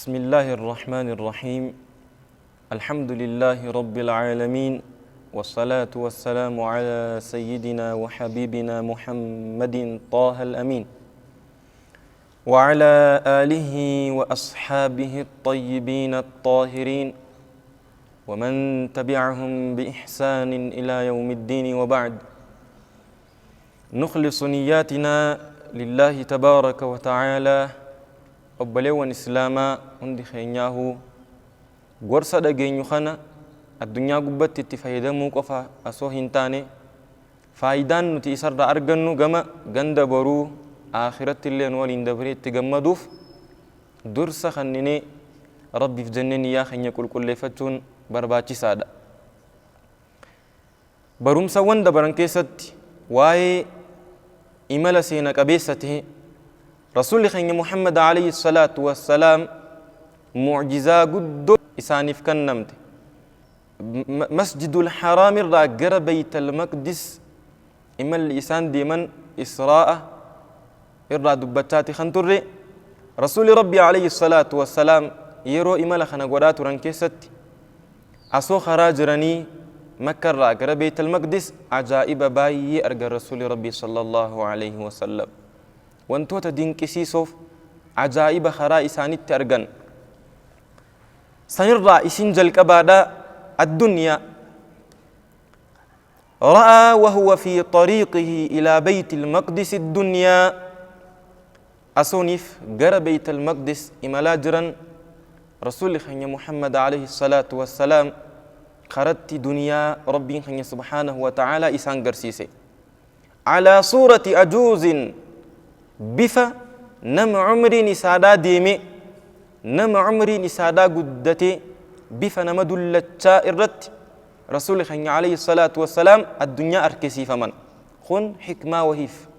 بسم الله الرحمن الرحيم. الحمد لله رب العالمين، والصلاة والسلام على سيدنا وحبيبنا محمد طه الأمين، وعلى آله وأصحابه الطيبين الطاهرين، ومن تبعهم بإحسان إلى يوم الدين. وبعد، نخلص نياتنا لله تبارك وتعالى. Obboleewwan Islaamaa hundi keenyaahuu, gorsa dhageenyu kana addunyaa gubbatti itti fayyadamuu qofa osoo hin taane, faayidaan nuti isarraa argannu gama ganda boruu akhiratti illee nu waliin dabree itti gammaduuf, dursa kanninee Rabbiif jennee niyyaa keenya qulqulleeffachuun barbaachisaadha. Barumsawwan dabaran keessatti waa'ee imala seena qabeessa ta'e Rasuulli keenya Muhammad alayhi salaatu wassalaam mu'jizaa guddoo isaaniif kennamte, Masjidul Haraam irraa gara Baytal Maqdis imalli isaan deeman, Israa'a irraa dubbachaati kan turre. Rasuulli Rabbi alayhi salaatu wassalaam yeroo imala kana godhaa turan keessatti, asoo karaa jiranii Makka irraa gara Baytal Maqdis, ajaa'iba baay'ee argan Rasuulli Rabbi sallallahu alayhi wasallam. Wantoota dinqisiisoof ajaa'iba karaa isaanitti argan sanirraa isin jalqabaadha addunyaa. رأى وهو في طريقه إلى بيت المقدس الدنيا. أسونيف جرى بيت المقدس إملا جرا رسول خنيا محمد عليه الصلاة والسلام، خرجت دنيا ربي خنيا سبحانه وتعالى إسان قرسيسي على صورة عجوز، bifa nama umriin isaadhaa deeme, nama umriin isaadhaa guddatee, bifa nama dullachaa irratti Rasuulli keenya alayhi salaatu wassalaam addunyaa arkisiifaman. Kun hikmaa wahiif.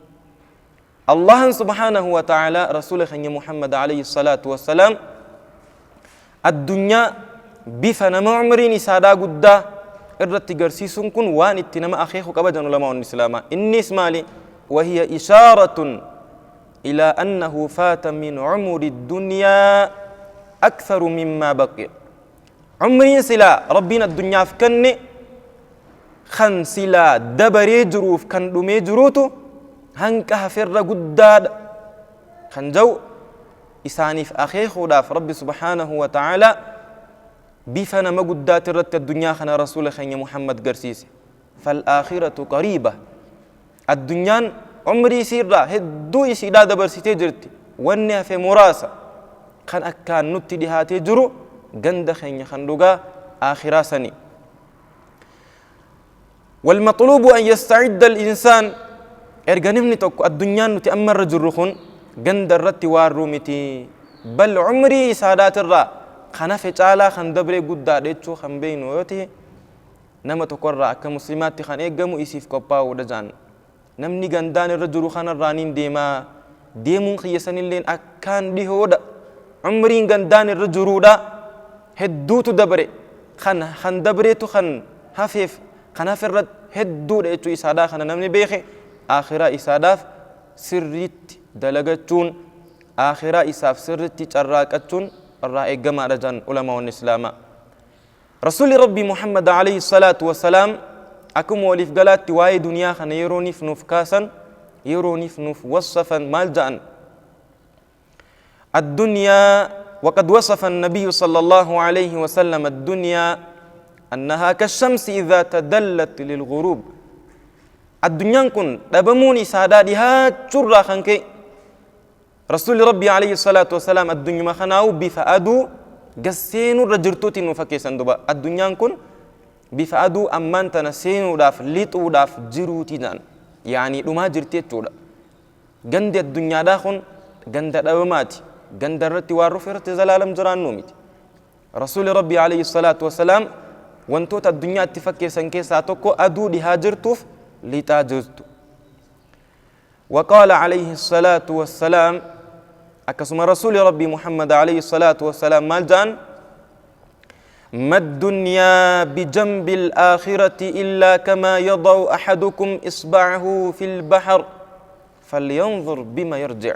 Allahan subhaanahu wa ta'ala Rasuula keenya Muhammad alayhi salaatu wassalaam addunyaa bifa nama umriin isaadhaa guddaa irratti garsiisuun kun waan itti nama akeeku qaba jedhan ulamaa'onni Islaamaa. Innis maali? وهي إشارة إلى أنه فات من عمر الدنيا أكثر مما بقي. عمرين سلا ربنا الدنيا فكن خن سلا دبري جروف كان دمي جروتو هنك هفر قداد خن جو إسانيف أخي خداف ربي سبحانه وتعالى بفنا ما قدات الرت الدنيا خنا رسول خين محمد قرسيسي. فالآخرة قريبة. الدنيا عمري سيرا هدو يسيدا دبر سيتي جرتي وانها في مراسة خان أكان نتي دهاتي جرو جند خين خندوغا آخرا سني. والمطلوب أن يستعد الإنسان. إرجانمني توك الدنيا نتي أمر جرخون جند الرت وارومتي، بل عمري سادات الرا خنا في تعالى خن دبري قد ديتشو خن بينو يوتي. نما تقرأ كمسلمات خن إيجامو إسيف كوبا ودجان namni gandaan irra jiru kanarraa nin deemaa, deemuun kiyya sanilleen akkaan dhihoodha, umriin gandaan irra jiruudha hedduutu dabre, kan kan dabreetu kan hafeef kan haferra hedduudha jechuu isaadhaa. Kana namni beeke akhiraa isaadhaaf sirriitti dalagachuun, akhiraa isaaf sirriitti carraaqachuun irraa eeggamaadha jedhan ulamaawwan Islaamaa. Rasuulli Rabbii Muhammad alayhi salaatu wasalaam akkuma waliif galaatti waa'ee duniyaa kana yerooniif nuuf kaasan, yerooniif nuuf wassafan, maal ja'an? الدنيا، وقد وصف النبي صلى الله عليه وسلم الدنيا أنها كالشمس إذا تدلت للغروب. الدنيا كن دبموني سادادها تشرا خنكي رسول ربي عليه الصلاة والسلام الدنيا ما خناو بفأدو قسينو رجرتوتي نفكي سندوبا. الدنيا كن بفأدو أمان تنسينو داف ليتو داف جروتي جان، يعني لما جرتي تشودا gandi addunyaadhaa kun ganda dhabamaati, ganda irratti waan rufe irratti zalaalam jiraannuu miti. Rasuuli Rabbii alayhi salaatu wasalaam wantoota addunyaatti fakkeessan keessaa tokko aduu dhihaa jirtuuf lixaa jirtu. وقال عليه الصلاة والسلام، أكسم رسول ربي محمد عليه الصلاة والسلام مالجان: ما الدنيا بجنب الآخرة إلا كما يضع أحدكم إصبعه في البحر فلينظر بما يرجع.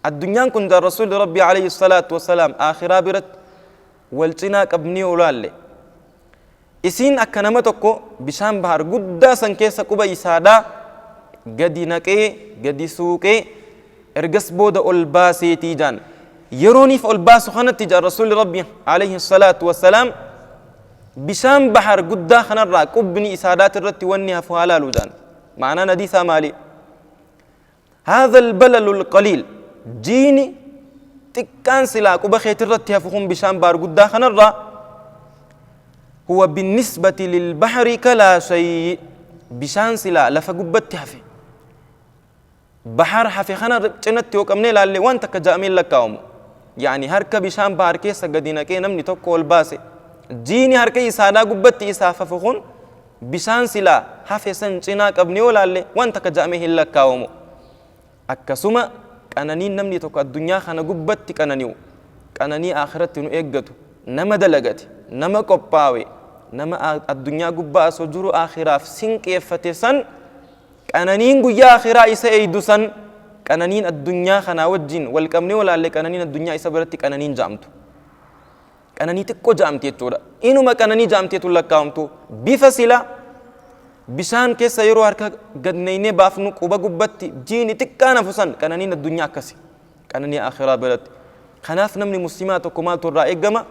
Addunyaan kun jaan Rasuulli Rabbii alayhi salaatu wassalaam aakhiraa biratti wal cinaa qabnee yoo laalle isiin akka nama tokko bishaan bahar guddaa san keessa quba isaadhaa gadi naqee gadi suuqee ergas booda ol baaseetii jaan. Yerooniif ol baasu kanatti jaan Rasuulli Rabbii alayhi salaatu wassalaam bishaan bahar guddaa kanarraa qubni isaadhaati irratti wanni hafu haa laalu jaan. Ma'anaan hadiisaa maali? Haadha albalalu alqaliil, jiini xiqqaan silaa quba keetirratti hafu kun bishaan bahar guddaa kanarraa, huwa binnisbati lilbahri kalaa shay, bishaan silaa lafa gubbatti hafe bahar hafe kana cinatti yoo qabnee ilaalle waan takka ja'amee hin lakkaawamu. Yaani harka bishaan bahar keessa gadi naqee namni tokko ol baase, jiini harka isaadhaa gubbatti isaaf hafu kun bishaan silaa hafe san cinaa qabnee yoo laalle waan takka ja'amee hin lakkaawamu. Akkasuma qananiin namni tokko addunyaa kana gubbatti qanani'u, qananii aakhiratti nu eeggatu nama dalagate, nama qophaawe, nama addunyaa gubbaa osoo jiru aakhiraaf sinqeeffate san, qananiin guyyaa aakhiraa isa eeydu san qananiin addunyaa kanaa wajjin wal qabnee yoo laalle qananiin addunyaa isa biratti qananiin ja'amtu. Qananii xiqqoo ja'amti jechuudha. Inuma qananii ja'amteetu lakkaa'amtu. Bifa sila bishaan keessa yeroo harka gad neynee baafnu quba gubbatti jiini xiqqaan hafu san qananiin addunyaa akkasi. Qananii akhiraa biratti. Kanaaf namni muslimaa tokko maaltu irraa eeggama?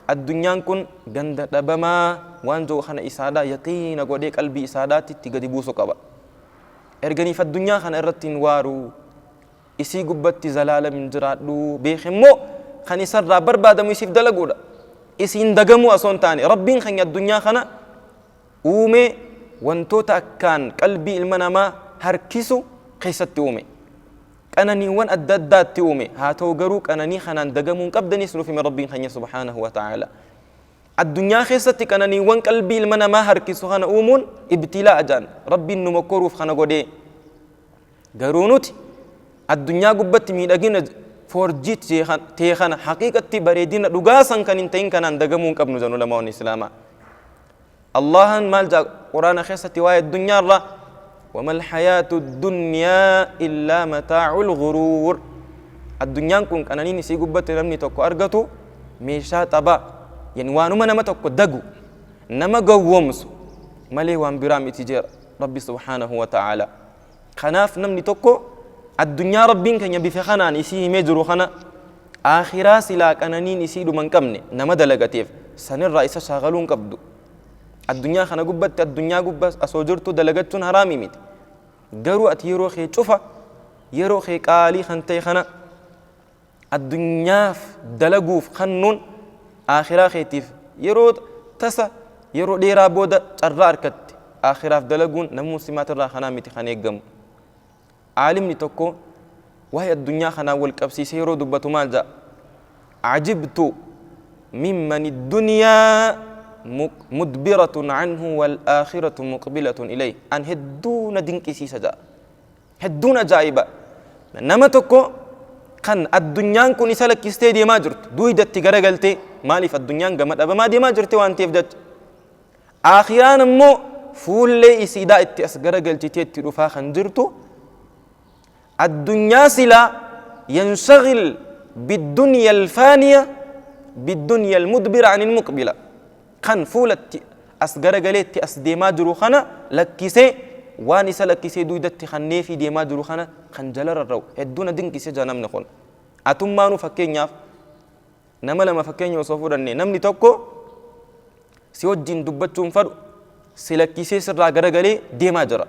Addunyaan kun ganda dhabamaa waan jiru kana isaadhaa yaqiina godhee qalbii isaadhaatti itti gadi buusu qaba. Erganiif addunyaa kana irratti hin waaru. Isii gubbatti zalaalam hin jiraadhu beeke immoo kan isarraa barbaadamu isiif dalaguudha. Isiin dagamuu osoo hin taane Rabbiin keenya addunyaa kana uumee wantoota akkaan qalbii ilma namaa harkisu keessatti uume. Qananiiwwan adda addaatti uume. Haa ta'u garuu qananii kanaan dagamuu hin qabdanis nuuf hime Rabbiin keenya subhaanahu wa ta'aala. Addunyaa keessatti qananiiwwan qalbii ilma namaa harkisu kana uumuun ibtilaa jaan Rabbiin nu mokkoruuf kana godhee. Garuu nuti addunyaa gubbatti miidhagina foorjii ta'e kana, haqiiqatti bareedina dhugaa san kan hin ta'in kanaan dagamuu hin qabnu jedhan ulamaa'onni Islaamaa. Allahan maal jedha Quraana keessatti waa'ee addunyaa irraa? Wamal hayaatu dunyaa illaa mataa'ul guruur. Addunyaan kun qananiin isii gubbatti namni tokko argatu meeshaa taphaa, yani waanuma nama tokko dagu, nama gowwoomsu malee waan biraa miti jedha Rabbi subhaanahu wa ta'aala. Kanaaf namni tokko addunyaa Rabbiin keenya bifa kanaan isii himee jiru kana aakhiraa silaa qananiin isii dhuma hin qabne nama dalagateef sanirraa isa shaakaluu hin qabdu. Addunyaa kana gubbatti addunyaa gubba osoo jirtu dalagachuun haraamii miti. Garuu ati yeroo kee cufa, yeroo kee qaalii kan ta'e kana addunyaaf dalaguuf kannuun aakhiraa keetiif yeroo tasa yeroo dheeraa booda carraa arkatte aakhiraaf dalaguun nama muslimaatirraa kanaa miti kan eeggamu. Aalimni tokko waa'ee addunyaa kanaan wal qabsiisee yeroo dubbatu maal ja'a? Ajibtu mimman addunyaa mudbiratun anhu wal aakhiratu muqbilatun ilayh. An hedduu na dinqisiisa ja'a. Hedduun ajaa'iba! Nama tokko kan addunyaan kun isa lakkistee deemaa jirtu, duuydatti garagaltee, maaliif addunyaan gama dhabamaa deemaa jirti waan ta'eef jecha. Aakhiraan immoo fuullee isiidhaa itti as garagalchitee itti dhufaa kan jirtu, addunyaa silaa yanshagil biddunya alfaaniya biddunya almudbira anil muqbila. Kan fuulatti as garagalee itti as deemaa jiru kana lakkisee waan isa lakkisee duydatti kanneefii deemaa jiru kana kan jala rarra'u hedduu na dinqisiisa jira namni kun. Atummaanuu fakkeenyaaf nama lama fakkeenya osoo fudhanne, namni tokko si wajjin dubbachuu hin fadhu, si lakkisee sirraa garagalee deemaa jira.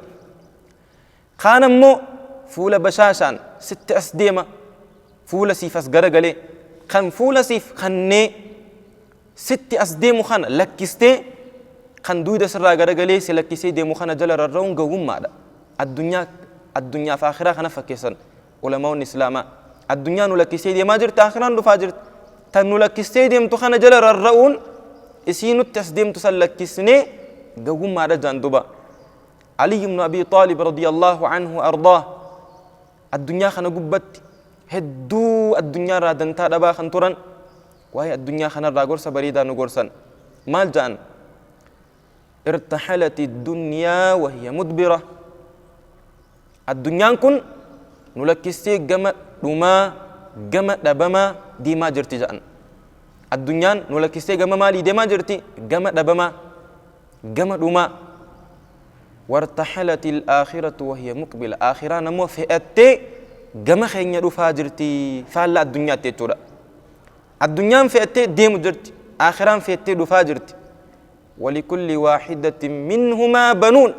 Kaan ammoo fuula bashaashaan sitti as deema, fuula siif as garagalee. Kan fuula siif kannee sitti as deemu kana lakkistee kan duyda sirraa garagalee si lakkisee deemu kana jala rarra'uun gowwummaadha. Addunyaa addunyaaf aakhiraa kana fakkeessan ulamaa'onni Islaamaa. Addunyaa nu lakkistee deemaa jirti, aakhiraan dhufaa jirti. Tan nu lakkistee deemtu kana jala rarra'uun isii nutti as deemtu san lakkisnee gowwummaadha jaan duba. Ali ibn Abi Xaalib radiyallahu anhu ardaah addunyaa kana gubbatti hedduu addunyaa irraa dantaa dhabaa kan turan waa'ee addunyaa kanarraa gorsa bareedaa nu gorsan. Maal ja'an? Irtahalati dunyaa wahiya mudbira. Addunyaan kun nu lakkistee gama dhumaa gama dhabamaa deemaa jirti jedhan. Addunyaan nu lakkistee gama maalii deemaa jirti? Gama dhabamaa, gama dhumaa. Wartaxalat al-aakhiratu wahiya muqbila. Aakhiraan ammoo fe'attee gama keenya dhufaa jirti, faallaa addunyaatti jechuudha. Addunyaan fe'attee deemu jirti, aakhiraan fe'attee dhufaa jirti. Walikulli waahidatin minhumaa banuun.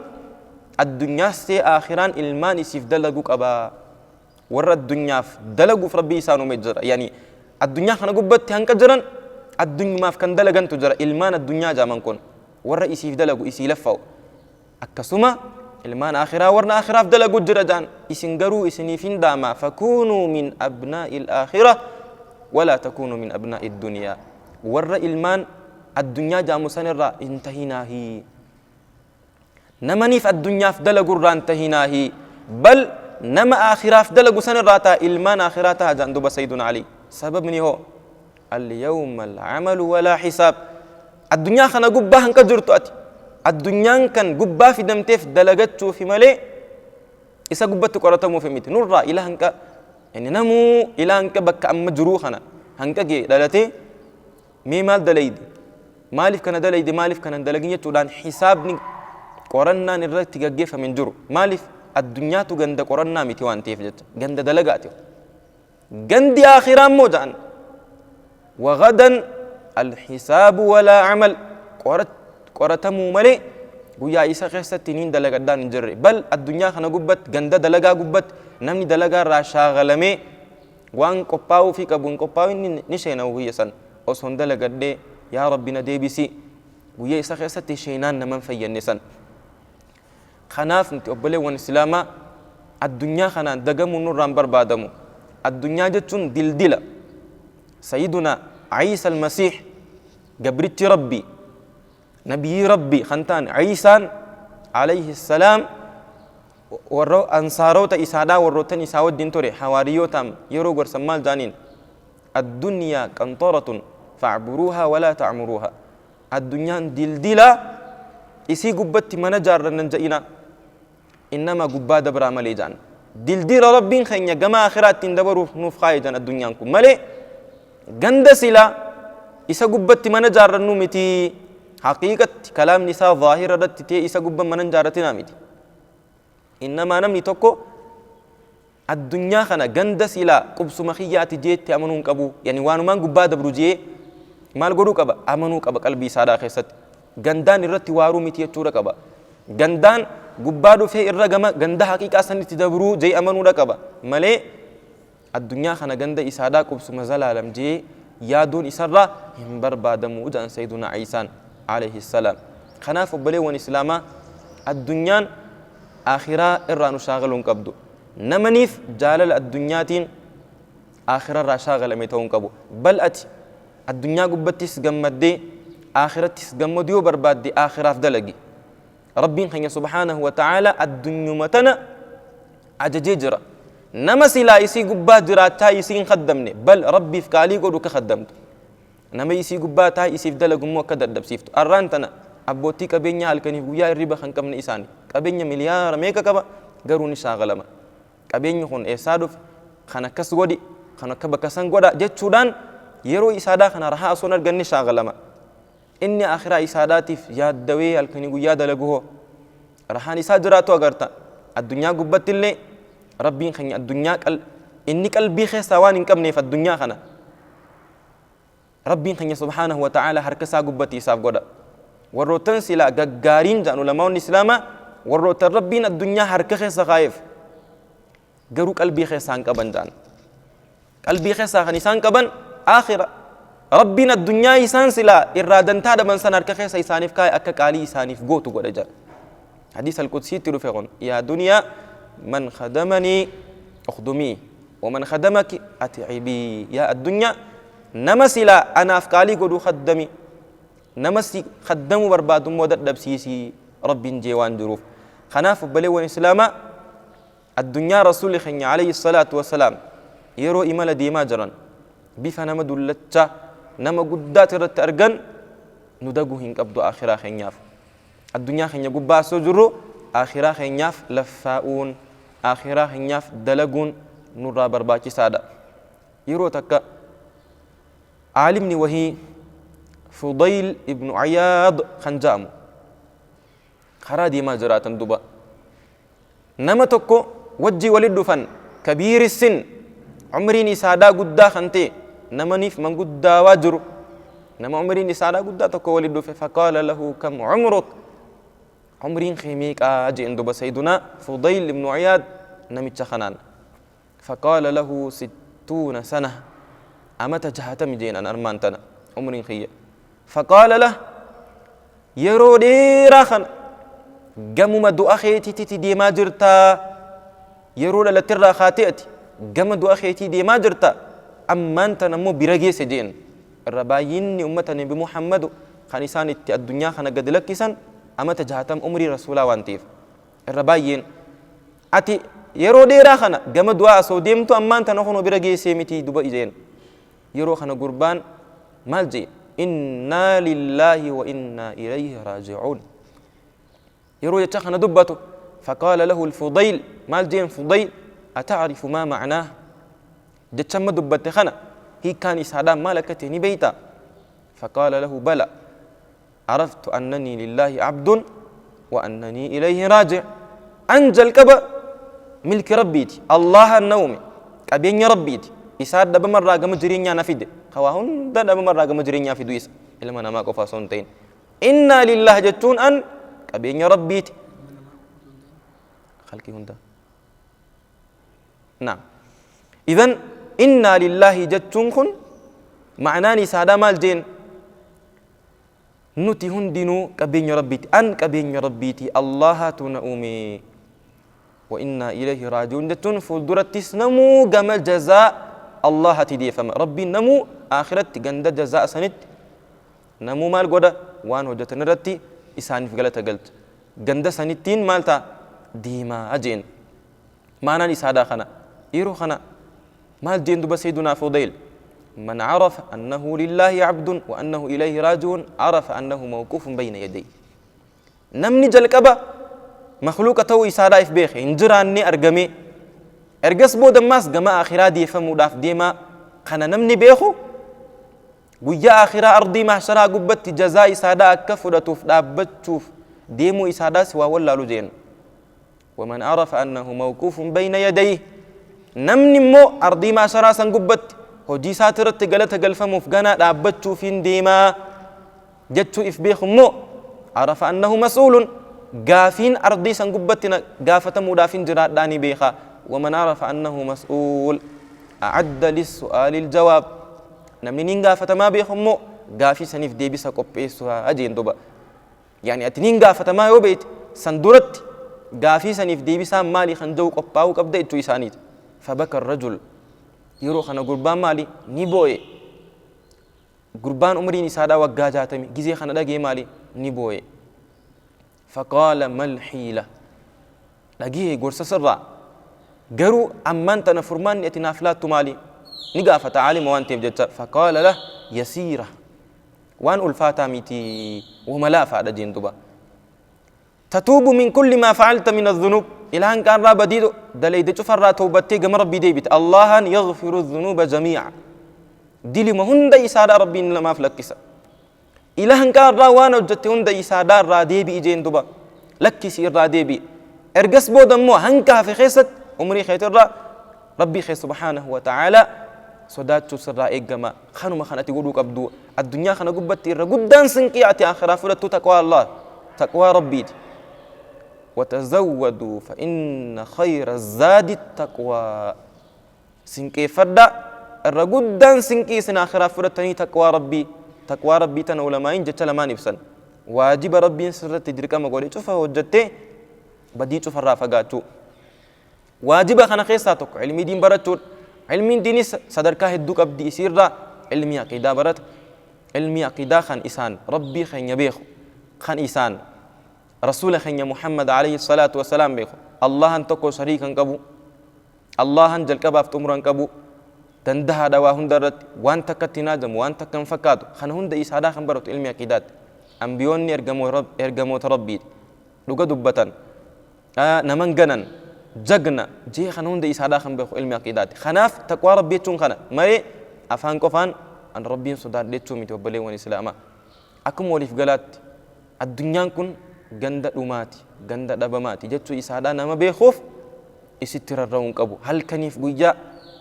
Addunyaas ta'e aakhiraan ilmaan isiif dalagu qaba. Warra addunyaaf dalaguuf Rabbii isaan uume jira. Yani addunyaa kana gubbatti hanqa jiran addunyumaaf kan dalagantu jira. Ilmaan addunyaa jaaman kun warra isiif dalagu, isii laffa'u. Akkasuma ilmaan aakhiraa warra aakhiraaf dalagu jira jaan. Isin garuu isiniif hin dhaama, fakuunuu min abnaa'il aakhira walaa takuunuu min abnaa'id duniyaa. Warra ilmaan addunyaa jaamu sanirraa hin tahinaahi. Namaniif addunyaaf dalagu irraa hin tahinaahi. Bal nama aakhiraaf dalagu sanirraa ta'a, ilmaan aakhiraa ta'a jaan duba Sayyiduna Ali. Sababni hoo? Al-yawma al-amalu walaa hisaab. Addunyaa kana gubbaa hanqa jirtu ati. Addunyaan kan gubbaa fidamteef dalagachuufi malee isa gubbatti qoratamuufi miti. Nurraa ila hanqa, yani namuu ila hanqa bakka amma jiruu kana hanqa ga'e dhalatee mee maal dalayde? Maaliif kana dalayde? Maaliif kana hin dalagin jechuudhaan hisaabni qorannaan irratti gaggeeffame hin jiru. Maaliif? Addunyaatu ganda qorannaa miti waan ta'eef jecha. Ganda dalagaati. Gandi aakhiraa immoo ja'an wagadan alhisaabu walaa amal, qoratamuu malee guyyaa isa keessatti niin dalagadhaan hin jirre. Bal addunyaa kana gubbatti, ganda dalagaa gubbatti, namni dalagaa irraa shaagalamee waan qophaa'uu fi qabu hin qophaa'u, inni ni sheena'u. Guyya san osoo hin dalagadhee, yaa Rabbi na deebisi, guyya isa keessatti sheenaan naman fayyanne san. Kanaaf nuti obboleewwan Islaamaa addunyaa kanaan dagamuun nurraa hin barbaadamu. Addunyaa jechuun dildila. Sayyiduna Iisa al-Masiih, gabrichi Rabbii, nabiyii Rabbii kan ta'an Iisaan alayhi salaam, warra ansaarota isaadhaa, warroottan isaa wajjin ture, hawaariyootaan yeroo gorsan maal jedhaniin? Addunyaa qanxaratun fa'buruuhaa walaa ta'muruuhaa. Addunyaan dildila, isii gubbatti mana jaarrannan ja'ina, innama gubbaa dabraa malee ja'an. Dildila Rabbiin keenya gama akhiraa ittiin dabaruuf nuuf kaaye jan addunyaan kun malee ganda sila isa gubbatti mana jaarrannu miti. Haqiiqatti kalaamni isaa zaahira irratti ta'e isa gubba mana hin jaarratinaa miti. Innamaa namni tokko addunyaa kana ganda silaa qubsuma kiyyaati jeetti amanuu hin qabu. Yani waanumaan gubbaa dabru jee maal godhuu qaba? Amanuu qaba qalbii isaadhaa keessatti. Gandaan irratti waaruu miti jechuudha qaba. Gandaan gubbaa dhufee irra gama ganda haqiiqaa sanitti dabruu jee amanuudha qaba. Malee addunyaa kana ganda isaadhaa qubsuma zalaalam jee yaaduun isarraa hin barbaadamu jedhan Sayyiduna Iisaan alayhi salaam. Kanaaf obboleewwan Islaamaa, addunyaan aakhiraa irraa nu shaagaluu hin qabdu. Namaniif jaalala addunyaatiin aakhirarraa shaagalame ta'uu hin qabu. Bal ati addunyaa gubbattis gammaddee aakhirattis gammadu yoo barbaadde, aakhiraaf dalagi. Rabbiin keenya subhaanahu wa ta'aala addunyuma tana ajajee jira. Nama silaa isii gubbaa jiraachaa isii hin khaddamne, bal Rabbiif qaalii godhu akka khaddamtu. Nama isii gubbaa taa'e isiif dalagu immoo akka dadhabsiiftu. Arraan tana abboottii qabeenyaa halkaniif guyyaa hirriba kan qabne isaani. Qabeenya miliyaara meeqa qaba, garuu ni shaagalama. Qabeenyi kun eessaa dhufe? Kan akkas godhi, kan akka bakka san godha jechuudhaan yeroo isaadhaa kana rahaa osoo hin arganne shaagalama. Inni akhiraa isaadhaatiif yaaddawee halkanii guyyaa dalagu hoo rahaan isaa jiraatu agarta. Addunyaa gubbatti illee Rabbiin keenya addunyaa inni qalbii keessaa waan hin qabneef addunyaa kana Rabbiin keenya subhaanahu wa ta'aala harka isaa gubbatti isaaf godha. Warroottan silaa gaggaariin jedhan ulamaa'onni Islaamaa, warroottan Rabbiin addunyaa harka keessa kaa'eef garuu qalbii keessaa hin qaban jedhan. Qalbii keessaa kan isaan qaban aakhira. Rabbiin addunyaa isaan silaa irraa dantaa dhaban sana harka keessa isaaniif kaa'e akka qaalii isaaniif gootu godhe jedha. Hadiis al-Qudsiitti dhufe kun, yaa duniyaa, man khadamanii ukhdumii waman khadamaki at'ibii, yaa addunyaa, nama silaa anaaf qaalii godhu khaddami, nama si khaddamuu barbaadu immoo dadhabsiisi Rabbiin jee waan jiruuf. Kanaaf obboleewwan Islaamaa, addunyaa Rasuulli keenya alayhi salaatu wasalaam yeroo imala deemaa jiran bifa nama dullachaa nama guddaati irratti argan nu daguu hin qabdu. Akhiraa keenyaaf addunyaa keenya gubbaa osoo jirru akhiraa keenyaaf laffaa'uun, akhiraa keenyaaf dalaguun nurraa barbaachisaadha. Yeroo takka aalimni wahii Fudayl ibnu Iyaad kan ja'amu karaa deemaa jiraatan. Duba nama tokko wajjii walit dhufan, kabiiri sin, umriin isaadhaa guddaa kan ta'e, namaniif manguddaawaa jiru, nama umriin isaadhaa guddaa tokko walit dhufe. Faqaala lahu: "Kam umruk? Umriin kee meeqaa?" jeen. Duba sayyidunaa Fudayl ibnu Iyaad namicha kanaan, faqaala lahu: "60 sana, amata 60 jeen an armaan tana umriin kiyya." Faqaala lah: "Yeroo dheeraa kana gamuma du'a keetiitti deemaa jirtaa. Yeroo dhalattirraa kaatee ati gama du'a keetii deemaa jirta, ammaan tana immoo bira geesse," jeen. Irra baay'inni ummata Nabi Muhammadu kan isaan itti addunyaa kana gadi lakkisan amata 60, umrii rasuulaa waan ta'eef. Irra baay'een ati yeroo dheeraa kana gama du'aa osoo deemtu ammaan tana kunoo bira geessee miti duba jeen. Yeroo kana gurbaan maal jee? "Innaa lillaahi wa innaa ilayhi raaji'uun." Yeroo jecha kana dubbatu, faqaala lahu al-Fudayl, maal jeen Fudayl? "Ata'rifu maa ma'naah? Jecha amma dubbatte kana hiikkaan isaadhaan maal akka ta'e ni beeyta?" Faqaala lahu: "Bala, araftu annanii lillaahi abdun wa annanii ilayhi raaji'. An jalqaba milki Rabbiiti, Allahan na uume, qabeenya Rabbiiti, isaa dhabamarraa gama jireenyaa na fide, ka waa hunda dhabamarraa gama jireenyaa fidu isa, ilma namaa qofa osoo hin ta'in. Innaa lillah jechuun an qabeenya Rabbiiti, khalqii hunda naam. Idan innaa lillaahi jechuun kun ma'anaan isaadha maal jeen? Nuti hundinuu qabeenya Rabbiiti, an qabeenya Rabbiiti, Allahatu na uume. Wa innaa ilayhi raaji'uun jechuun fuuldurattis namuu gama jazaa Allahati deeffama. Rabbiin namuu akhiratti ganda jazaa sanitti namuu maal godha? Waan hojjetan irratti isaaniif galata galcha. Ganda sanittiin maal ta'a? Deemaa jeen maanaan isaadha kana. Yeroo kana maal jeen duba sayyidunaa Fudayl? "Man carafa annahu lillaahi cabdun wa annahu ilayhi raaji'uun carafa annahu mawquufun bayna yadayhi." Namni jalqaba makhluuqa ta'uu isaadhaa if beeke, hin jiraanne argame, ergas booda ammaas gama akhiraa deeffamuudhaaf deemaa kana namni beeku, guyyaa akhiraa ardii mahsharaa gubbatti jazaa isaadhaa akka fudhatuuf dhaabbachuuf deemuu isaadhaas waa wallaalu jeen. "Waman arafa annahu mawquufun bayna yadayhi", namni immoo ardii mahsharaa san gubbatti hojii isaati irratti galata galfamuuf ganaa dhaabbachuuf hin deemaa jechuu if beeku immoo, "arafa annahu mas'uulun", gaafiin ardii san gubbatti gaafatamuudhaaf hin jiraadhaa ni beeka. "Waman arafa annahu mas'uul a'adda lissu'aali aljawaab", namni nin gaafatamaa beeku immoo gaafii saniif deebisa qopheessu jeen duba. Yani ati nin gaafatamaa yoo beekte, san duratti gaafii saniif deebisaan maali kan jedhu qophaa'uu qabda jechuu isaaniiti. Fabaka rajul, yeroo kana gurbaan maali? Ni boo'e. Gurbaan umriin isaadhaa waggaa 60 gizee kana dhagee maali? Ni boo'e. Faqaala: "Mal hiila? Dhagee gorsa sirraa, garuu ammaan tana furmaanni ati naaf laattu maali?" Ni gaafata aalima waan ta'eef jecha. Faqaala lah: "Yasiira, waan ulfaataa miti, wama laafaadha," jeen duba. "Tatuubu min kulli maa facalta min adhunub, ilaan qaarraa badii dalayde cufarraa tawbattee gama Rabbii deebite. Allahan yaghfiru dhunuuba jamiica, dilima hunda isaadha Rabbiin namaaf lakkisa. Ilahan qaarraa waan hojjette hunda isaadhaa irraa deebi'i," jeen duba. "Lakkisi, irraa deebi'i. Ergas booda immoo hanqa hafe keessatti umrii keetirraa Rabbii kee subhaanahu wa ta'aalaa sodaachuu sirraa eeggama. Kanuma kan ati godhuu qabdu. Addunyaa kana gubbatti irra guddaan sinqii ati akhiraa fudhattu taqwaa Allah, taqwaa Rabbiiti. "Watazawwaduu fa inna khayra zaadi taqwaa." Sinqeeffadhaa, irra guddaan sinqii isin akhiraa fudhattanii taqwaa Rabbii. Taqwaa Rabbii tana ulamaa'iin jecha lamaan ibsan: waajiba Rabbiin sirratti dirqama godhe cufa hojjattee badii cufarraa fagaachuu. Waajiba kana keessaa tokko ilmii diin barachuudha. Ilmiin diinis sadarkaa hedduu qabdi. Isiirraa ilmii aqiidaa barata. Ilmii aqiidaa kan isaan Rabbii keenya beeku, kan isaan rasuula keenya Muhammad alayhi salaatu wasalaam beeku, Allahan tokko, shariika hin qabu, Allahan jalqabaaf xumura hin qabu, dandahaadha waa hunda irratti, waan takkatti hin haajamu, waan takka hin fakkaatu, kana hunda isaadhaa kan baratu ilmi aqiidaatti. Ambiyoonni ergamoota Rabbiiti, dhuga dubbatan, naman ganan. Jagna jee kana hunda isaadhaa kan beeku ilmi aqiidaati. Kanaaf taqwaa Rabbii jechuun kana malee afaan qofaan an Rabbiin sodaadhe jechuu miti, obboleewwan Islaamaa. Akkuma waliif galaatti addunyaan kun ganda dhumaati, ganda dhabamaati jechuu isaadhaa nama beekuuf isitti rarra'uu hin qabu. Halkaniif guyyaa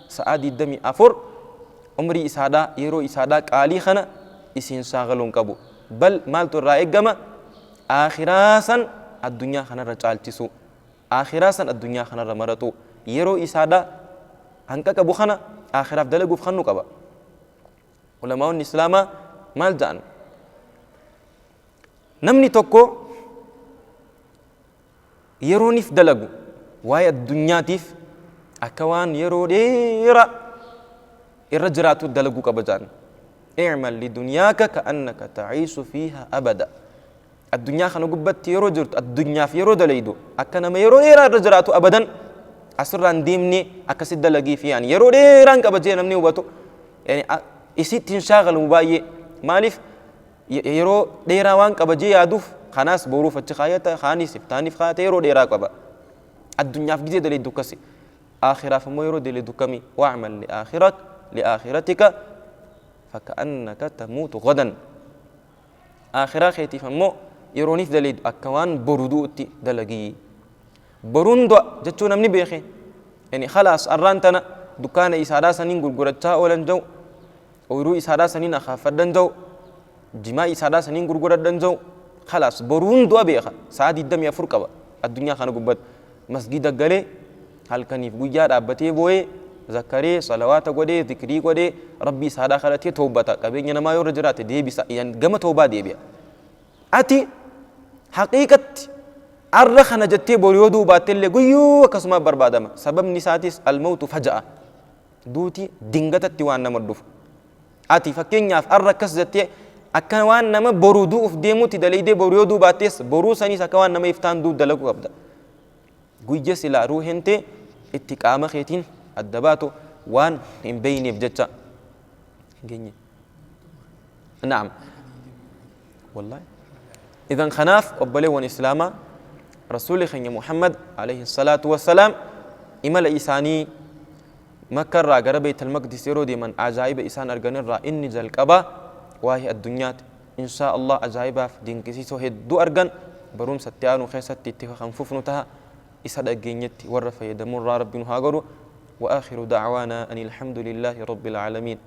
sa'aa 24 umrii isaadhaa, yeroo isaadhaa qaalii kana isiin shaagaluu hin qabu. Bal maaltu irraa eeggama? Aakhiraa san addunyaa kanarra caalchisuu. Aakhiraa san addunyaa kanarra maraxuu. Yeroo isaadha hanqa qabu kana aakhiraaf dalaguuf kannu qaba. Ulamaa'onni Islaamaa maal ja'an? Namni tokko yeroonif dalagu waa'ee addunyaatiif akka waan yeroo dheeraa irra jiraatu dalaguu qaba ja'an. I'mal lidunyaaka ka'annaka ta'iishu fiiha abada. Addunyaa kana gubbatti yeroo jirtu addunyaaf yeroo dalaydu akka nama yeroo dheeraa irra jiraatu, abadan asirraa hin deemne akkasi dalagii fi yani yeroo dheeraan qaba jee namni hubatu, yani isitti hin shaagalamu baay'ee. Maaliif? Yeroo dheeraa waan qaba jee yaaduuf, kanaas boruuf achi kaayata, kaanis iftaaniif kaayata. Yeroo dheeraa qaba addunyaaf gizee dalaydu akkasi. Aakhiraaf immoo yeroo dalaydu kami? Wa'mal li'aakhirak li'aakhiratika faka'annaka tamuutu gadan. Aakhiraa keetiif ammoo yerooniif dalaydu akka waan boru du'utti dalagii. Boruun du'a jechuu namni beeke, yani khalaas, arraan tana dukkaana isaadhaa saniin gurgurachaa oolan ja'u, ooyruu isaadhaa saniin akaaffadhan ja'u, jimaa isaadhaa saniin gurguradhan ja'u, khalaas, boruun du'a beeka. Sa'a 24 qaba addunyaa kana gubbatti. Masgida galee halkaniif guyyaa dhaabbatee booyee, zakkaree, salawaata godhee, zikrii godhee, Rabbii isaadhaa kadhatee towbata. Qabeenya namaa yoo irra jiraate deebisa, yani gama towbaa deebi'a. Ati haqiiqatti arra kana jettee boru yoo du'uu baatte illee guyyuu akkasumaa barbaadama. Sababni isaatis almawtu faja'a, duuti dingatatti waan nama dhufu. Ati fakkeenyaaf arra akkas jettee akka waan nama boru du'uuf deemuutti dalaydee boru yoo du'uu baattees, boruu saniis akka waan nama iftaan du'u dalaguu qabda. Guyya silaa ruuhin tee itti qaama keetiin adda baatu waan hin beeyneef jecha. Hin geenye. Naam. Wallahi. Idan kanaaf obboleewwan Islaamaa, Rasuulli keenya Muhammad alayhi salaatu wassalaam imala isaanii Makka irraa gara Beeytal Maqdis yeroo deeman ajaa'iba isaan argan irraa inni jalqabaa waa'ee addunyaati. Inshaa Allah ajaa'ibaaf dinqisiisoo hedduu argan barumsa itti aanu keessatti itti kan fufnu taha. Isa dhageenyetti warra fayyadamu irraa Rabbi nu haa godhu. Wa aakhiru da'waanaa anil hamdulillaahi rabbil aalamiin.